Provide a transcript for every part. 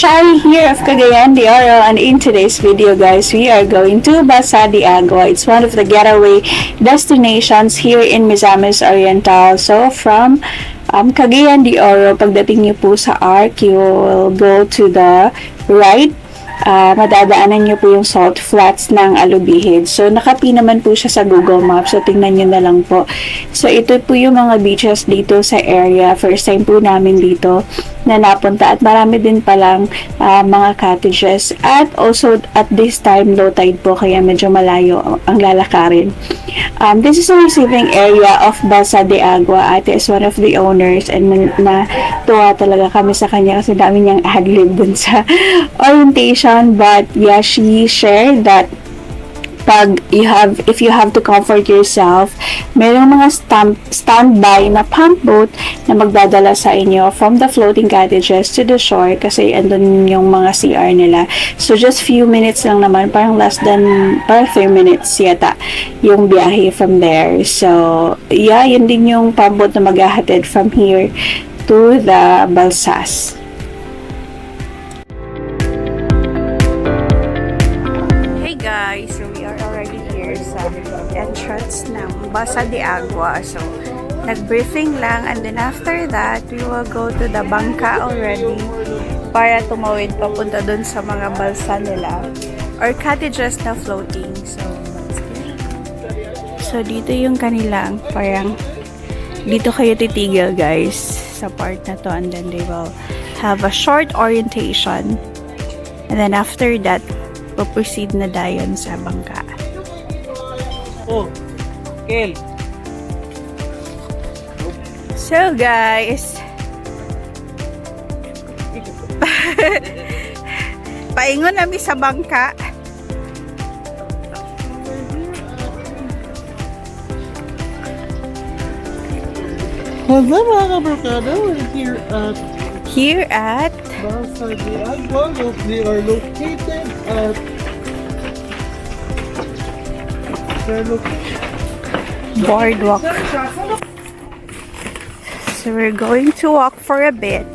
Shari here of Cagayan de Oro, and in today's video, guys, we are going to Balsa de Agua. It's one of the getaway destinations here in Misamis Oriental. So from Cagayan de Oro, pagdating niyo po sa Arc, you will go to the right. Madadaanan niyo po yung salt flats ng Alubijid. So, naka-pin naman po siya sa Google Maps. So, tingnan niyo na lang po. So, ito po yung mga beaches dito sa area. First time po namin dito na napunta. At marami din palang mga cottages. At also, at this time, low tide po. Kaya medyo malayo ang lalakarin. This is the receiving area of Balsa de Agua. Ate is one of the owners and na tuwa talaga kami sa kanya kasi dami niyang ad-lib dun sa orientation. But yeah, she shared that pag you have if you have to comfort yourself, merong mga standby na pump boat na magdadala sa inyo from the floating cottages to the shore kasi andun yung mga CR nila. So just few minutes lang naman, parang less than, parang 3 minutes yata yung biyahe from there. So yeah, yun din yung pump boat na maghahatid from here to the Balsas. Hey guys, so we are already here sa entrance ng Balsa de Agua. So, nag-briefing lang and then after that, we will go to the bangka already para tumawid papunta dun sa mga balsa nila or cottages na floating. So, let's go. So, dito yung kanilang parang dito kayo titigil, guys, sa part na to, and then they will have a short orientation and then after that, proceed na dayon sa bangka. Oh, Kel. So guys, paingon nami sa bangka. Hello, mga kabarkada, we're here at Here at Balsa de Agua. They are located at They're located boardwalk. So we're going to walk for a bit.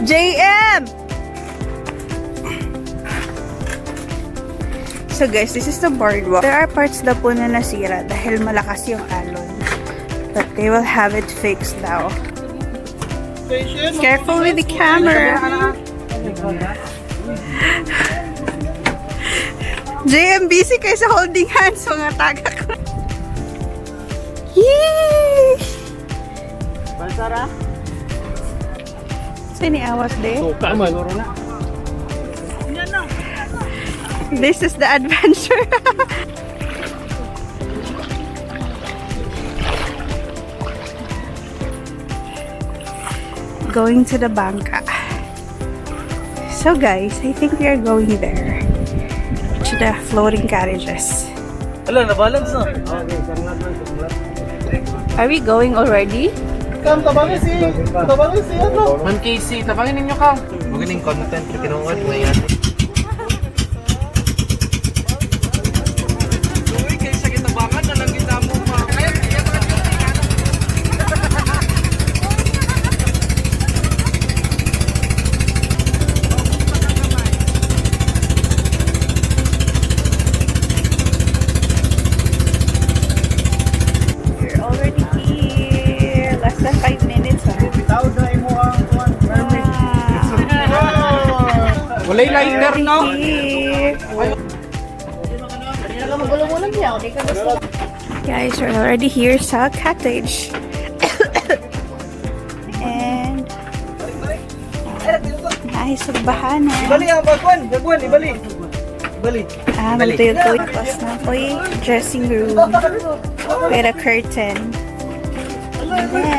JM! So guys, this is the boardwalk. There are parts na po na nasira dahil malakas yung alon. But they will have it fixed now. Station. Careful with the camera. JM, busy kayo sa holding hands, mga taga ko. Yay! Balsara? Sa ni awas de? Suka man. Na. This is the adventure. Going to the bangka. So guys, I think we are going there. To the floating cottages. Ala, na-balance na. Are we going already? Kam, tabangin si ano? Man Casey, tabangin ninyo ka. Magaling content na kinuha ngayon. Uy, kaysa kitabangan na lang kita mo pa. We're already here. Less than 5 minutes. Ah. Tawag na imo ang kuwan, mermaid. Walay lighter, no? Here. Guys, we're already here sa cottage. And nice bahana. Ibali ang bagwan, bagwan, ibali. Ibali. Ah, magtuyo-tuyo. Tapos na po yung dressing room with a curtain. And then,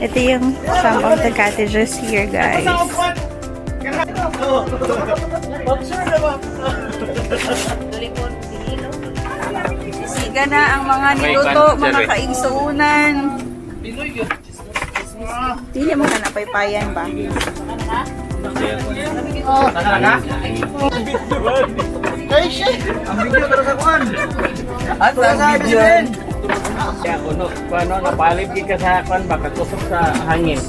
ito yung some of the cottages here, guys. Picture na ba? Siga na ang mga niluto, mga kaigsuunan. Hindi mo ka napaypayan ba? Ay, shit! Ang video pero sa kuan. At ang video. Kaya kuno, kuno napalib ka sa kuan baka tusok sa hangin.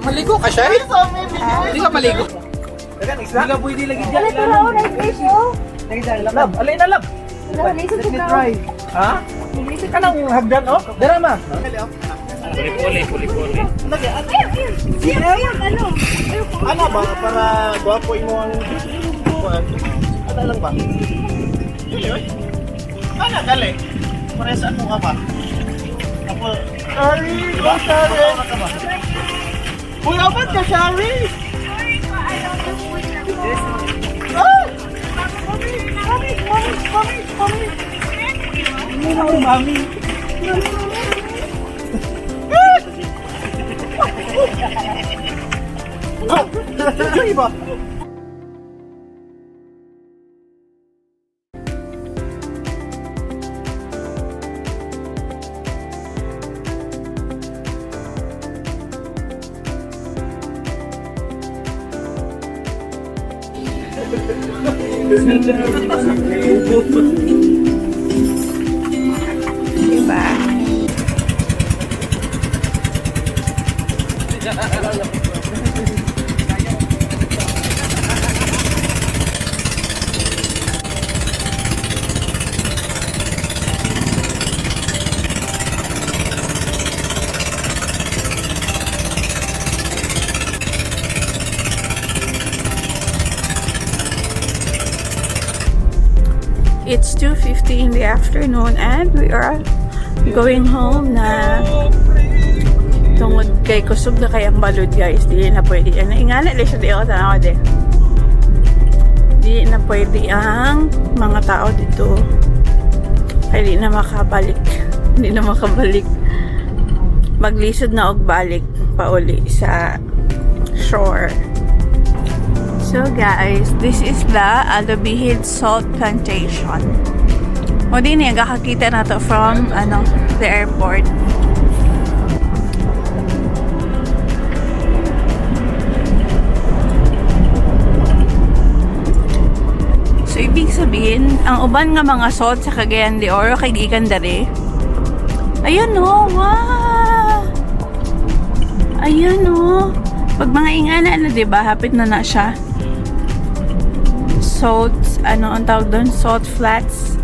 Maligo ka siya eh. Hindi ka maligo. Hindi ka pwede lagi dyan. Wala tara na fish oh. Lab, alay na lab. Wala lisod Let me try. Ha? Kanang hagdan oh? Dara ma. Puli-puli, puli-puli. Ayun, ano? Ano ba? Para gwapo imo ang kuan. Ano lang ba? Dili oy. Ana gali. Para sa ako ka ba? Ako. Sorry, oh, sorry. Uy, apat ka, sorry. Ay! Mami, mami, mami, mami. Mami. Oh, iba. Diba? It's 2:50 in the afternoon and we are going home na tungod kay kusog na kay ang balod, guys. Dili na pwede. Ano, ingana lang siya di ako tanawa di. Dili na pwede ang mga tao dito. Ay, di na makabalik. Hindi na makabalik. Maglisod na og balik pauli sa shore. So guys, this is the Alubijid Salt Plantation. O din niya, kakakita na to from ano, the airport. So ibig sabihin, ang uban nga mga salt sa Cagayan de Oro kay gikan diri. Ayun oh, wow! Ayun oh. Pag mga ingana na, 'di ba? Hapit na na siya. Salt, ano ang tawag doon? Salt flats.